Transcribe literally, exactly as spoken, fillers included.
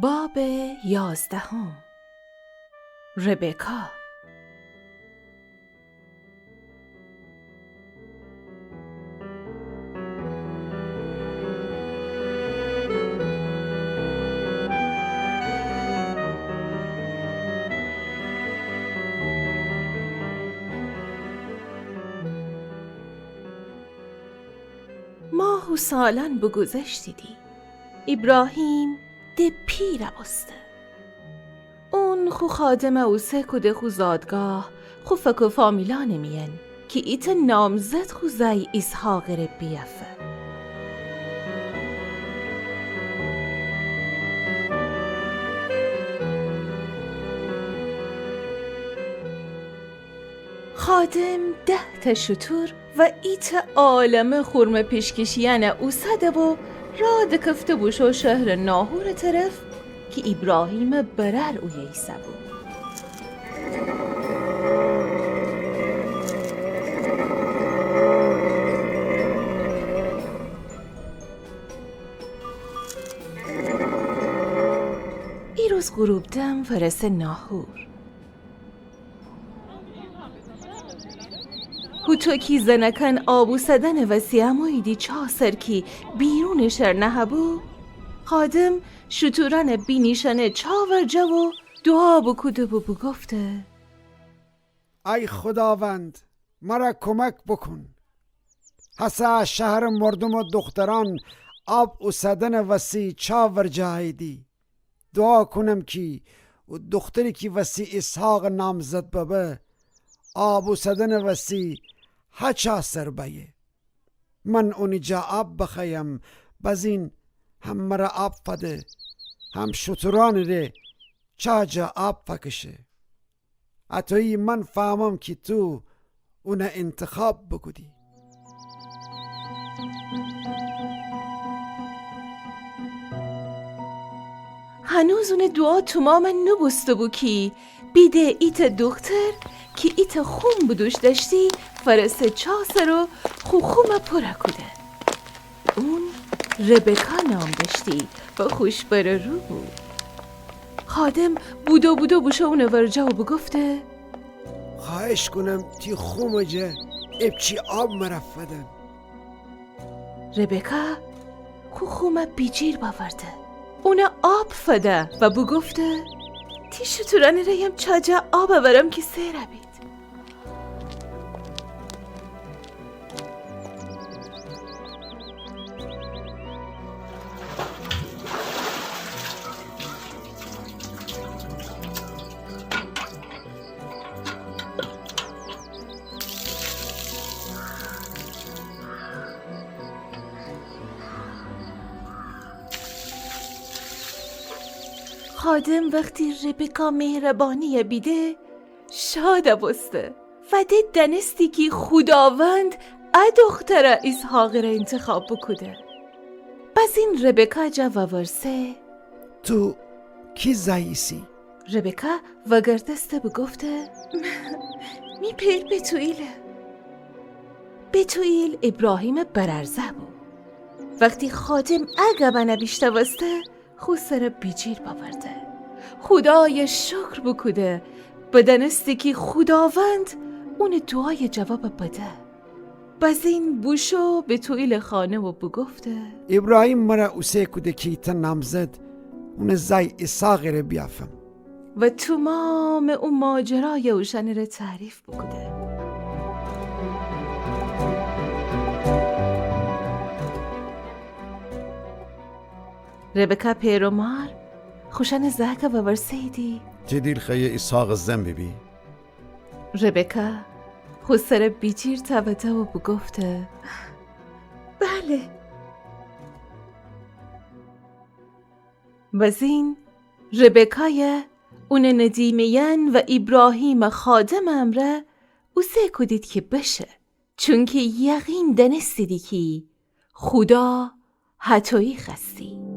باب یازدهم. ربکا. ماه و سالأن بوگوذشتیدی. ایبراهیم ده پیرَ بوسته. اون خو خادمَ اوسه کوده خو زادگاه، خو فک و فامیلأنٚ میأن، کی ایتأ نامزد خو زأی ایسحاقٚ ره بیأفه. خادم ده‌تأ شوتور و ایتأ عالمه خورمه پیشکشیأنَ اوسده و راه دکفته بوشو شهرٚ ناحورٚ طرف کی ایبراهیمٚ برأر اویه ایسه‌بو. ایروز غروب دم فأرسه ناحور. هوطو کی زنأکأن آب اوسدنٚ وسی اموییدی چا سر کی بیرونٚ شهر نهه‌بو، خادم شوتورأنَ بینیشأنه چا ورجه و دوعا بوکوده و بوگفته: ای خوداوند، مرَ کومک بوکون. هسه ا شهرٚ مردوم و دوخترأن آب اوسدنٚ وسی چا ورجه اییدی. دوعا کونم کی او دوختری کی وسی ایسحاقٚ نامزد ببه، آب اوسدنٚ وسی هچا سر بأیه. من اونی جا آب بخوأیم، بزین هم مرَ آب فده، هم شوتورأنٚ ره چا جا آب فکشه. اطویی من فهمم کی تو اونَ انتخاب بوکودی. هنوز اونٚ دوعا تومامَ نوبوسته‌بو کی بیده ایتأ دوختر کی ایتأ خوم به دوش دأشتی، فأرسه چا سر و خو خومَ پورَ کوده. اون ربکا نام دأشتی و خوش‌بر و رو بو. خادم بودو بودو بوشو اونٚ ورجه و بوگفته: خوأهش کونم تی خومٚ جا ایپچی آب مرَ فدن. ربکا خو خومَ بیجیر بأورده، اونَ آب فده و بوگفته: تی شوتورأنٚ ره‌یم چا جا آب اورم کی سئرَ بید. خادم وختی ربکا مهربانیَ بیده، شادَ بوسته و ده دأنستی کی خوداوند ا دخترَ ایسحاقٚ ره انتخاب بوکوده. بزین ربکا جا وورسه: تو کی زأی ایسی؟ ربکا وگردسته بوگفته: می پئر بتوئیله. بتوئیل ایبراهیمٚ برأرزأ بو. وختی خادم ا گبأنَ بیشنوسته، خو سرَ بیجیر بأورده، خودایَ شکر بوکوده، بدأنسته کی خوداوند اونٚ دوعایَ جوابَ بده. بزین بوشو بتوئیلٚ خانه و بوگفته: ایبراهیم مرَ اوسه کوده کی ایتأ نامزد اونٚ زأی ایسحاقٚ ره بیأفم. و تومامٚ او ماجرایَ اوشأنٚ ره تعریف بوکوده. ربکا پئر و مار خوشأنٚ زأکَ وورسه‌ییدی: تی دیل خوأیه ایسحاقٚ زن بیبی؟ ربکا خو سرَ بیجیر تأوده و بوگفته: بله. بزین ربکایَ اونٚ ندیمه‌یأن و ایبراهیمٚ خادمٚ امرأ اوسه کودید کی بشه، چونکی یقین دأنستیدی کی خودا هطویی خوأستی.